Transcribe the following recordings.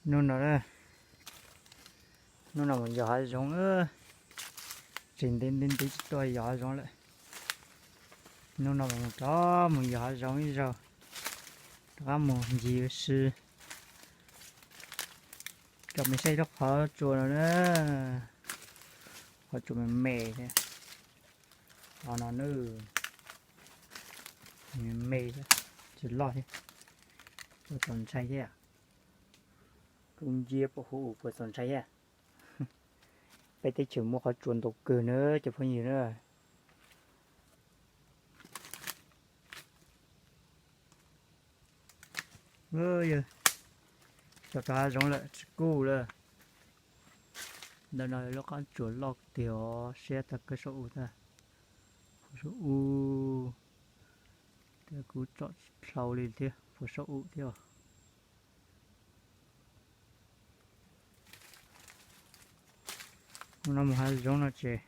Hnub no, hnub no mus yos hav zoov, tseem ntev ntev ntev tsis tuaj yos hav zoov lawm. Hnub no mus rov mus yos hav zoov ib zaug, rov qab mus ncig ua si. Coj mej saib lub qhov tsua no na, qhov tsua me me thiab. Qhov no na, me me thiab, tsis loj thiab. Puas txaus ntshai thiab? Lub nciab puas hu puas txaus ntshai thiab? Peb teb chaws muaj qhov tsua ntau kawg na cov phooj ywg na. Yog, coj rov hav zoov lawm tsis kuj lawm. Ntawm no lub qab tsuas loj tiag os, siab tag kawg saum u tag. Saum u, tias kuv tsom tsis dhau li thiab, puas saum u thiab. Hnub no mus hav zoov no ces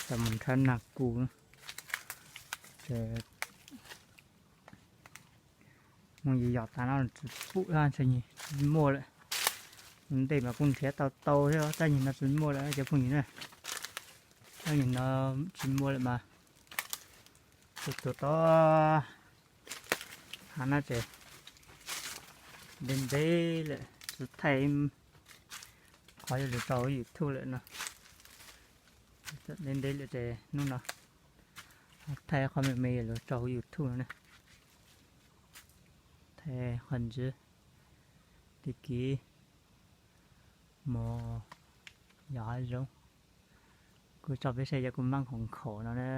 tau mus nrhab nag kuj, ces mus yos yos tas no tsis pum, ntshe tsis muaj lawm. Ntej mas kuj nrhiav tau tau thiab, tab sis no tsis muaj lawm cov phooj ywg na. Tab sis no tsis muaj lawm mas kuj tuag tod. Hav no ces ntev ntev lawm, tsis thaij qhov yuav lug rau hauv YouTube lawm no. Ntev ntev lawm ces hnub no thaij qhov me me yuav lug rau hauv YouTube no na. Thaij qhov ntxiv, tag kis mus yos hav zoov. Kuv tso peb saib cov kua mab nkhaus nkhaus no na.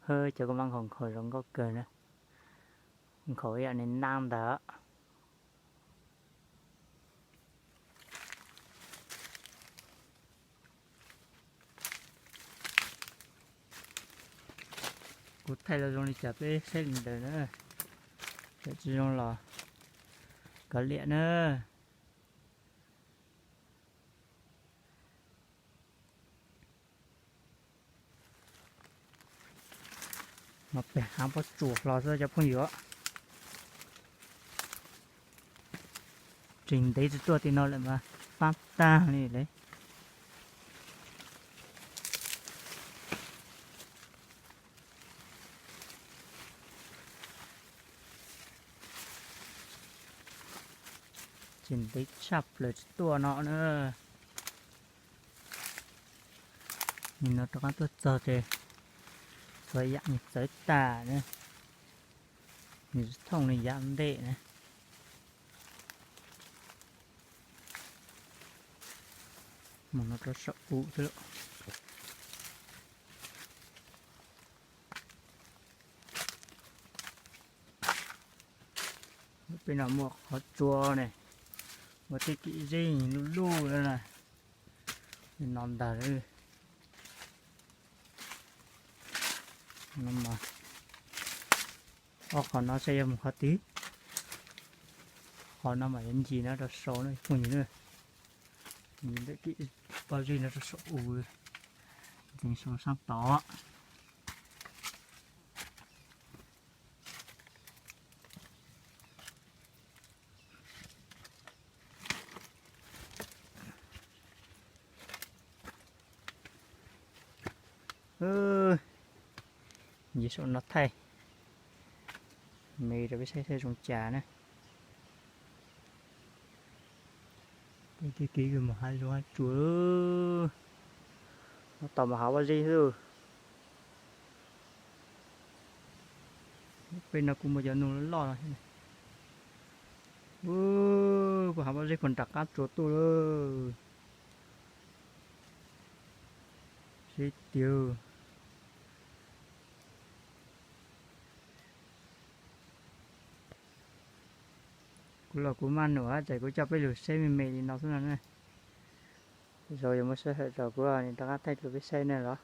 Hwb, cov kua mab nkhaus nkhaus zoo nkauj kawg na. Nkhaus ib yam li nab ntag. Kuv thaij los zoo li cas peb saib li ntawd na. Thaij tsis zoo los kav liam na. No pem hav pob tsuas hlo xwb cov phooj ywg. Tseem ntev tsis tuaj tim no lawm mas fab tag li lawm. Tseem ntev tshaj plaws tsis tuaj no na. Nim no rov qab tuaj txog ces txhua yam nws txawv tas na, nws tsis thooj li yav ntej na. Mus no rau saum u xwb lauj. Peb no muaj qhov tsua ne, muaj tej kev zeb lub lub na, no ntag. Ob qhov no saib yuav mus qhov twg. Qhov no mas yuav ncig no rau saum no phooj ywg na. Ntawm kev pob zeb no rau saum u, ntxeev saum sab tod. Ncig saum no thaij me rau peb saib saib zoo cas na. Peb tib kev mus hav zoov hav tsuag, tab tom mus hav pob zeb xwb. Peb no kuj muaj cov noog loj loj no. Kuj hav pob zeb puag nram qab tsuas tuaj lawm. Seb tiag. Kuv los kuv maj num ces kuv coj peb lug saib me me li no xwb no na. Zaum yuav muaj sij hawm rau kuv rov qab thaij rau peb saib na los.